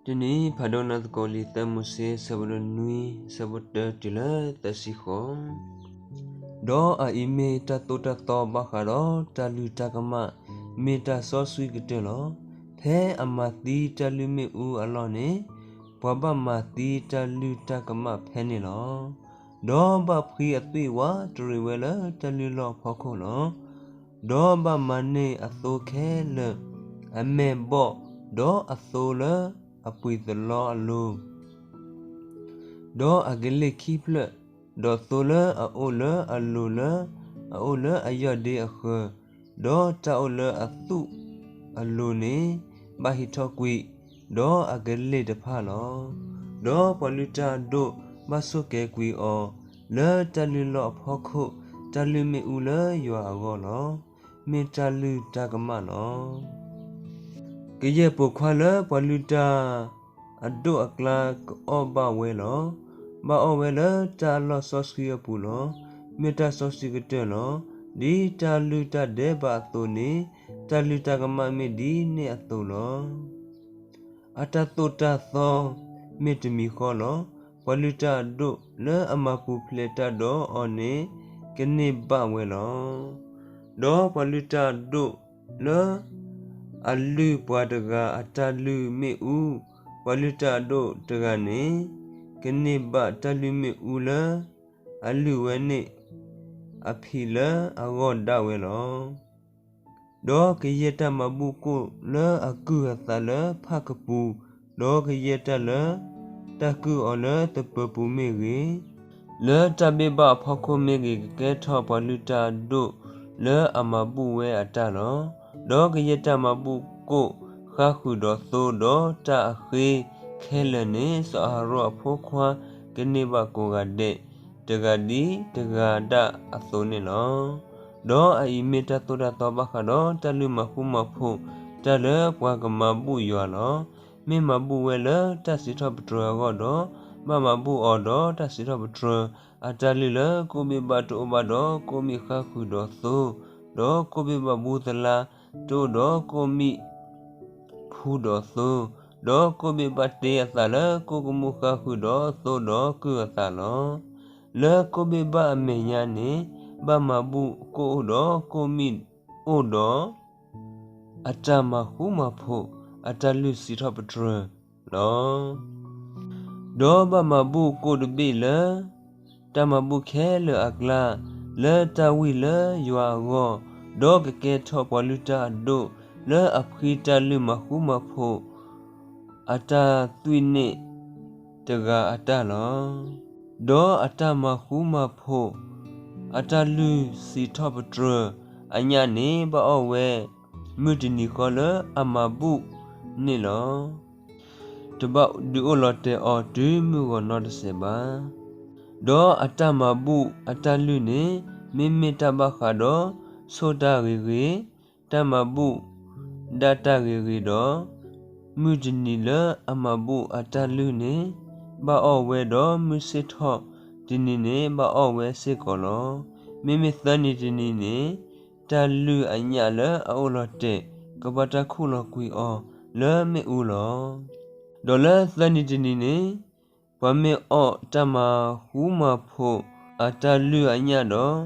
တနံၤဖးဒိၣ်န့ၣ်သကိးလံာ်သၢမိၤၡ့ ဆၢဖိတၢနွံ ဆၢဖိတၢတုၤလၢသၢဆံဃိး, ဒီးအအံၤမ့ၢ်တၢ်သိၣ်တၢ်သီဘၣ်ဃးဒီးတၢ်လုၢ်တၢ်ကမၣ်, မ့ၢ်တၢ်စီဆှံကတၢၢ်လီၤ. ဖဲအမၤသံတၢ်လုၢ်မ့ၣ်အူအလီၢ်န့ၣ်, ပှၤဘၣ်မၤသံတၢ်လုၢ်တၢ်ကမၣ်ဖဲန့ၣ်လီၤ. ဒီးဘၣ်ဖှံအသွံၣ်ဝးတရံးဝဲလၢတၢ်လုၢ်လီၢ်အဖီခိၣ်လီၤ. ဒီးဘၣ်မၤန့ၢ်အသိခဲလၢာ်, အမဲာ်ဘီၣ်, ဒီးအသိလၢအပှံာ်သလီအလိၤ, ဒီးအကလ့ၢ်ခံဖျၢၣ်, ဒီးသိလၢအအိၣ်လၢအလိၤလၢအအိၣ်လၢအယီၢ်ဒ့အဃၢၤ, ဒီးတၢ်အိၣ်လၢအသူၣ်အလိၤန့ၣ် ဘၣ်ဟံးထီၣ်ကွံာ်, ဒီးအကလ့ၢ်တဖၣ်လီၤ. ဒီးပှၤလုၢ်တၢ်အဒိၣ်ဘၣ်ဆိၣ်ကဲၤကွံာ်အီၤ လၢတၢ်လုၢ်လီၢ်အဖီခိၣ်, တၢ်လုၢ်မ့ၣ်အူလၢယွၤအဂီၢ်လီၤ. မ့ၢ်တၢ်လုၢ်တၢ်ကမၣ်လီၤ. ကယဲၢ်ပိာ်ခွါလၢပှၤလုၢ်တၢ်အဒိၣ်အကျါကအီၣ်ဘၣ်ဝဲလီၤ. ဘၣ်အီၣ်ဝဲလၢတၢ်အလီၢ်စီဆှံအပူၤလီၤ. မ့ၢ်တၢ်စီဆှံကတၢၢ်လီၤ. ဒ်တၢ်လုၢ်တၢ်ဒဲးဘးအသိးန့ၣ်, တၢ်လုၢ်တၢ်ကမၣ်မ့ၢ်ဒ်န့ၣ်အသိးလီၤ. အတၢ်သိၣ်တၢ်သီမ့ၢ်တမံၤဃီလီၤ. ပှၤလုၢ်တၢ်အဒိၣ်လၢအမၤပူၤဖျဲးတၢ်ဒီးအီၤန့ၣ် ကန့ၢ်ဘၣ်ဝဲလီၤ. ဒီးပှၤလုၢ်တၢ်အဒိၣ်လၢအလုၢ်ပှၤတဂၤအတၢ်လုၢ်မ့ၣ်အူ, ပှၤလုၢ်တၢ်အဒိၣ်တဂၤန့ၣ် ကန့ၢ်ဘၣ်တၢ်လုၢ်မ့ၣ်အူလၢအလုၢ်ဝဲန့ၣ် အဖံးလၢအဂီၢ်ဒၣ်ဝဲလီၤ. ဒီးကယဲၢ်တၢ်မၤဘူၣ်ကိၣ်လၢအကုၢ်အသးလၢဖၣ်ကပူၤ, ဒီးကယဲၢ်တၢ်လၢတၢ်ကုၢ်အီၤလၢသပၢၤပူၤမ့ၢ်ဂ့ၤ, လၢတၢ်ဘ့ၣ်ဘၣ်အဖီခိၣ်မ့ၢ်ဂ့ၤ, ကကဲထီၣ်ပှၤလုၢ်တၢ်အဒိၣ်လၢအမၤဘူၣ်ဝဲအတၢ်လီၤ. ဒီးကယဲၢ်တၢ်မၤဘူၣ်ကိၣ်ဃါဃုာ်ဒီးသိ, ဒီးတၢ်အဃ့ခဲလၢာ်န့ၣ် စီၤအၤဟရိၣ်အဖိခွါကန့ၢ်ဘၣ်ကိးဂၤဒဲး, တဂၤဒ်တဂၤဒၣ်အသိးန့ၣ်လီၤ. ဒီးအအံၤမ့ၢ်တၢ်သိၣ်တၢ်သီဘၣ်ဃးဒီးတၢ်လုၢ်မၤဃူမၤဖိး, တၢ်လၢပှၤကမၤဘူၣ်ယွၤလီၤ. မ့ၢ်မၤဘူၣ်ဝဲလၢတၢ်စံးထီၣ်ပတြၢၤအဂီၢ်ဒီး, ဘၣ်မၤဘူၣ်အီၤဒီးတၢ်စံးထီၣ်ပတြၢၤအတၢ်လုၢ်လၢကိၣ်ဘ့ၣ်ဘၣ်တအိၣ်ဘၣ်ဒီးကိၣ်မံၣ်ဃါဃုာ်ဒီးသိ, ဒီးကိၣ်ဘ့ၣ်ဘၣ်ဘူသလါတအိၣ်ဒီးကိၣ်မံၣ်ဖှူဒီးသိ, ဒီးကိၣ်ဘ့ၣ်ဘၣ်တ့အသးလၢကိၣ်ကမူၣ်ဃါဃုာ်ဒီးသိဒီးကုၢ်အသးလီၤ. လၢကိၣ်ဘ့ၣ်ဘၣ်အမဲာ်ညါန့ၣ်, ဘၣ်မၤဘူၣ်ကိၣ်အိၣ်ဒီးကိၣ်မံၣ်အိၣ်ဒီး အတၢ်မၤဃူမၤဖိးအတၢ်လုၢ်စံးထီၣ်ပတြၢၤလီၤ. ဒီးဘၣ်မၤဘူၣ်ကိၣ်တဘ့ၣ်လၢ တၢ်မၤဘူၣ်ခဲလၢာ်အကျါ, လၢတၢ်ဝံၢ်လၢယွၤအဂီၢ်, ဒီးကကဲထီၣ်ပှၤလုၢ်တၢ်အဒိၣ်လၢအဖှံတၢ်လုၢ်မၤဃူမၤဖိး အတၢ်သွံၣ်န့ၣ်တဂၤအတၢ်လီၤ. ဒီးအတၢ်မၤဃူမၤဖိးအတၢ်လုၢ်စံးထီၣ်ပတြၢၤအညၣ်န့ၣ် ဘၣ်အီၣ်ဝဲမုၢ်တနံၤဃီလၢအမၤဘူၣ်န့ၣ်လီၤ. တဘၣ်ဒုးအိၣ်လီၤတဲာ်အီၤတုၤမုၢ်ဂီၤနီတစဲးဘၣ်. ဒီးအတၢ်မၤဘူၣ်အတၢ်လုၢ်န့ၣ် မ့မ့ၢ်တၢ်ဘၣ်ဃးဒီးဆိၣ်တၢ်ဂ့ၤဂ့ၤ, တၢ်မၤဘူၣ်ဒၣ်တၢ်ဂ့ၤဂ့ၤဒီး, မုၢ်တနံၤလၢအမၤဘူၣ်အတၢ်လုၢ်န့ၣ် ဘၣ်အီၣ်ဝဲဒီးမုၢ်ဆ့ၣ်ထီၣ်တနံၤန့ၣ် ဘၣ်အီၣ်ဝဲစ့ၢ်ကီးလီၤ. မ့မ့ၢ်သၢနံၤတနံၤန့ၣ် တၢ်လုၢ်အညၣ်လၢအအိၣ်လီၤတဲာ် ကဘၣ်တၢ်ခူၣ်လီၤကွံာ်အီၤလၢမ့ၣ်အူလီၤ. ဒီးလၢသၢနံၤတနံၤန့ၣ် ပှၤမ့ၢ်အီၣ်တၢ်မၤဃူမၤဖိးအတၢ်လုၢ်အညၣ်ဒီး,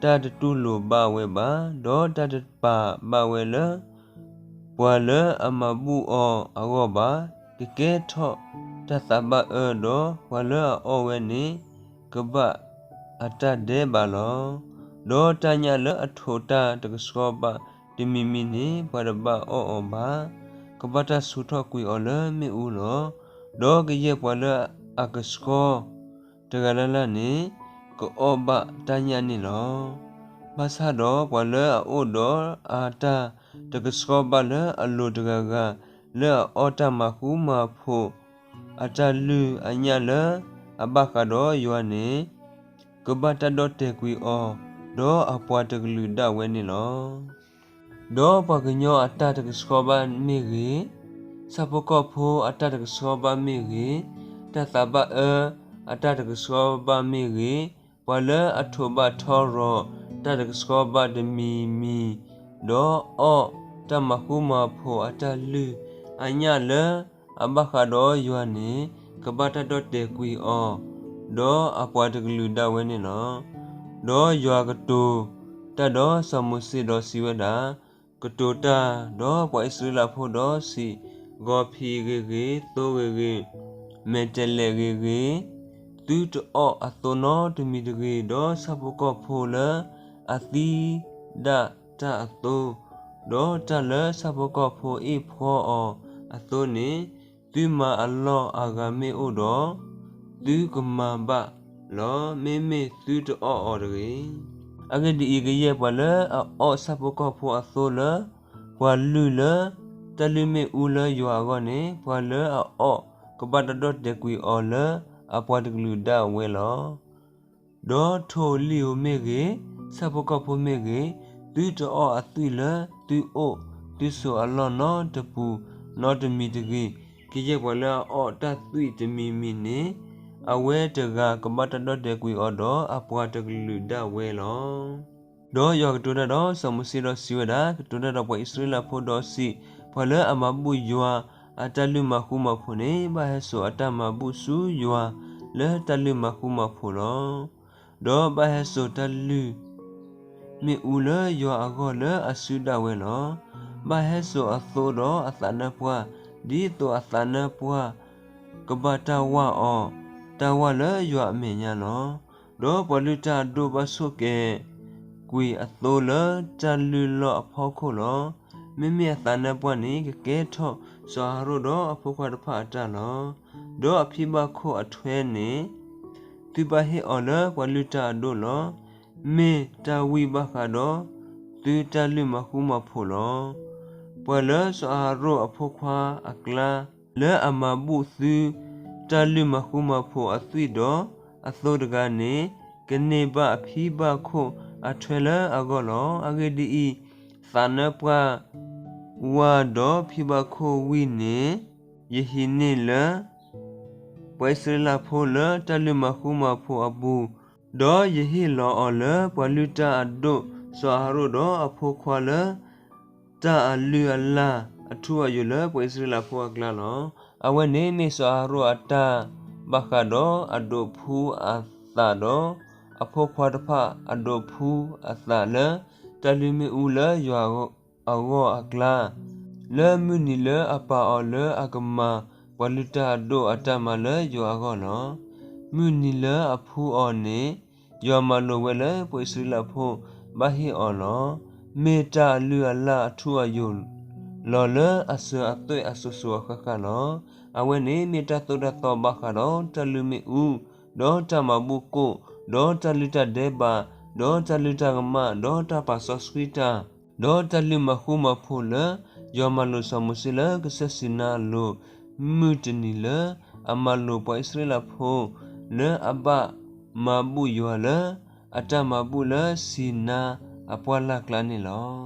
တၢ်တတူၢ်လိာ်ဘၣ်ဝဲဘၣ်, ဒီးတၢ်တပာ်ဘၣ်ဝဲလၢ ပှၤလၢအမၤဘူၣ်အီၤအဂီၢ်ဘၣ်, ကကဲထီၣ်တၢ်သးဘၣ်အၢ, ဒီးပှၤလၢအအီၣ်ဝဲန့ၣ် ကဘၣ်အတၢ်ဒဲးဘးလီၤ. ဒီးတၢ်ညၣ်လၢအထိးတၢ်တကဆှီဘၣ်တမံၤမံၤန့ၣ် ပှၤတဘၣ်အီၣ်အီၤဘၣ်, ကဘၣ်တၢ်ဆူးထီၣ်ကွံာ်အီၤလၢမ့ၣ်အူလီၤ. ဒီးကယဲၢ်ပှၤလၢအကဆှီတဂၤလၢ်လၢ်န့ၣ် ကအီၣ်ဘၣ်တၢ်ညၣ်န့ၣ်လီၤ. ဘၣ်ဆၣ်ဒီးပှၤလၢအအိၣ်ဒီးအတၢ်တကဆှီဘၣ်လၢအလိၤတဂၤဂၤ လၢအအီၣ်တၢ်မၤဃူမၤဖိးအတၢ်လုၢ်အညၣ်လၢအဘၣ်ဃးဒီးယွၤန့ၣ် ကဘၣ်တၢ်ဒီၣ်တဲာ်ကွံာ်အီၤ, ဒီးအပှၤတကလုာ်ဒၣ်ဝဲန့ၣ်လီၤ. ဒီးပှၤကညီအတၢ်တကဆှီဘၣ်မ့ၢ်ဂ့ၤ, ဆၣ်ဖိကီၢ်ဖိအတၢ်တကဆှီဘၣ်မ့ၢ်ဂ့ၤ, တၢ်သးဘၣ်အၢအတၢ်တကဆှီဘၣ်မ့ၢ်ဂ့ၤ, ပှၤလၢအထိးဘၣ်ထီရီၤတၢ်တကဆှီဘၣ်တမံၤမံၤ, ဒီးအီၣ်တၢ်မၤဃူမၤဖိးအတၢ်လုၢ်အညၣ်လၢ အဘၣ်ဃးဒီးယွၤန့ၣ် ကဘၣ်တၢ်ဒီၣ်တဲာ်ကွံာ်အီၤ, ဒီးအပှၤတကလုာ်ဒၣ်ဝဲန့ၣ်လီၤ. ဒီးယွၤကတိၤတၢ်ဒီးစီၤမိၤၡ့ဒီးစံးဝဲဒၣ်, ကတိၤတၢ်ဒီးပှၤအံၣ်စရ့လးဖိဒီးစံး, ဂီၤဖံးဂ့ၤဂ့ၤ, သိဂ့ၤဂ့ၤ, မဲာ်တဲၤလဲးဂ့ၤဂ့ၤ, သုတအီၣ်အသိနီတမံၤတဂ့ၤ, ဒီးဆၣ်ဖိကီၢ်ဖိလၢအသံဒၣ်တၢ်အသိ, ဒီးတၢ်လၢဆၣ်ဖိကီၢ်ဖိအ့ၣ်ဖှီအီၤအသိန့ၣ်, သုမၤအလီၢ်အဂၤမ့ၢ်အိၣ်ဒီး, သုကမၤဘၣ်လီၤ. မ့မ့ၢ်သုတအီၣ်အီၤတဂ့ၤ. အဂ့ၢ်ဒ်အံၤ, ကယဲၢ်ပှၤလၢအအီၣ်ဆၣ်ဖိကီၢ်ဖိအသိလၢ ပှၤလုၢ်လၢတၢ်လုၢ်မ့ၣ်အူလၢယွၤအဂီၢ်န့ၣ်, ပှၤလၢအအီၣ်ကဘၣ်တၢ်ဒီၣ်တဲာ်ကွံာ်အီၤလၢအပှၤတကလုာ်ဒၣ်ဝဲလီၤ. ဒီးထိၣ်ဧိၤလံၣ်ဧိၤမ့ၢ်ဂ့ၤ, ဆၣ်ဖိကီၢ်ဖိမ့ၢ်ဂ့ၤ, သုတအီၣ်အသွံၣ်လၢသုအိၣ်သုဆိးအလီၢ်နီတပူၤနီတမံၤတဂ့ၤ. ကယဲၢ်ပှၤလၢအအီၣ်တၢ်သွံၣ်တမံၤမံၤန့ၣ်, အဝဲတဂၤကဘၣ်တၢ်ဒီၣ်တဲာ်ကွံာ်အီၤဒီးအပှၤတကလုာ်ဒၣ်ဝဲလီၤ. ဒီးယွၤကတိၤတၢ်ဒီးစီၤမိၤၡ့ဒီးစံးဝဲဒၣ်, ကတိၤတၢ်ဒီးပှၤအံၣ်စရ့လးဖိဒီးစံး, ပှၤလၢအမၤဘူၣ်ယွၤအတၢ်လုၢ်မၤဃူမၤဖိးန့ၣ်, ဘၣ်ဟဲစိာ်အတၢ်မၤဘူၣ်ဆူယွၤလၢတၢ်လုၢ်မၤဃူမၤဖိးလီၤ. ဒီးဘၣ်ဟဲစိာ်တၢ်လုၢ်မ့ၣ်အူလၢယွၤအဂီၢ်လၢအစုဒၣ်ဝဲလီၤ. ဘၣ်ဟဲစိာ်အသိဒီးအသးနါပှၢ်, ဒ်သိးအသးနါပှၢ်ကဘၣ်တၢ်ဝၢ်အီၤ, တၢ်ဝၢ်လၢယွၤအမဲာ်ညါလီၤ. ဒီးပှၤလုၢ်တၢ်အဒိၣ်ဘၣ်ဆိၣ်ကဲၤကွံာ်အသိလၢတၢ်လုၢ်လီၢ်အဖီခိၣ်လီၤ. မ့မ့ၢ်အသးနါပှၢ်န့ၣ် ကကဲထီၣ်စီၤအၤဟရိၣ်ဒီးအဖိခွါတဖၣ်အတၢ်လီၤ. ဒီးအဖံဘၣ်ခိၣ်အထွဲန့ၣ် သုဘၣ်ဟ့ၣ်အီၤလၢပှၤလုၢ်တၢ်အဒိၣ်လီၤ. မ့ၢ်တၢ်ဝံၢ်ဘၣ်ဃးဒီးသုတၢ်လုၢ်မၤဃူမၤဖိးလီၤ. ပှၤလၢစီၤအၤဟရိၣ်အဖိခွါအကျါ, လၢအမၤဘူၣ်သုတၢ်လုၢ်မၤဃူမၤဖိးအသွံၣ်ဒီးအသိတဂၤန့ၣ်, ကန့ၢ်ဘၣ်အဖံဘၣ်ခိၣ်အထွဲလၢအဂီၢ်လီၤ. အဂ့ၢ်ဒ်အံၤ, သးနါပှၢ်ဝၢ်ဒီးဖံဘၣ်ခိၣ်ဝံၢ်န့ၣ် ယဟံးန့ၢ်လၢ ပှၤအံၣ်စရ့လးဖိလၢတၢ်လုၢ်မၤဃူမၤဖိးအပူၤ, ဒီးယဟ့ၣ်လီၤအီၤလၢပှၤလုၢ်တၢ်အဒိၣ်စီၤအၤဟရိၣ်ဒီးအဖိခွါလၢ တၢ်အလုၢ်အလၢ်အထူအယိာ်လၢပှၤအံၣ်စရ့လးဖိအကျါလီၤ. အဝဲန့ၣ်မ့ၢ်စီၤအၤဟရိၣ်အတၢ်ဘၣ်ဃးဒီးအဒိးဖှူအသးဒီး အဖိခွါတဖၣ်အဒိးဖှူအသးလၢ တၢ်လုၢ်မ့ၣ်အူလၢယွၤအဂီၢ်အကျါ, လၢမုၢ်နံၤလၢအပာ်အီၤလၢအကမၤပှၤလုၢ်တၢ်အဒိၣ်အတၢ်မၤလၢယွၤအဂီၢ်လီၤ. မုၢ်နံၤလၢအဖှူအီၤန့ၣ် ယွၤမၤလိာ်ဝဲလၢပှၤအံၣ်စရ့လးဖိဘၣ်ဟ့ၣ်အီၤလီၤ. မ့ၢ်တၢ်အလုၢ်အလၢ်အထူအယိာ်လီၤလၢအစၢၤအသွဲၣ်အစိၤစိၤအဃၣ်ဃၣ်လီၤ. အဝဲန့ၣ်မ့ၢ်တၢ်သိၣ်တၢ်သီဘၣ်ဃးဒီးတၢ်လုၢ်မ့ၣ်အူ, ဒီးတၢ်မၤဘူၣ်ကိၣ်, ဒီးတၢ်လုၢ်တၢ်ဒဲးဘး, ဒီးတၢ်လုၢ်တၢ်ကမၣ်, ဒီးတၢ်ပာ်စီဆှံတၢ်, ဒီးတၢ်လုၢ်မၤဃူမၤဖိးလၢ ယွၤမၤလိာ်စီၤမိၤၡ့လၢကစၢၢ်စံၤနါအလိၤ, မုၢ်တနံၤလၢအမၤလိာ်ပှၤအံၣ်စရ့လးဖိ လၢအဘၣ်မၤဘူၣ်ယွၤလၢ အတၢ်မၤဘူၣ်လၢစံၤနါအပှၢ်လၢ်ကျါန့ၣ်လီၤ.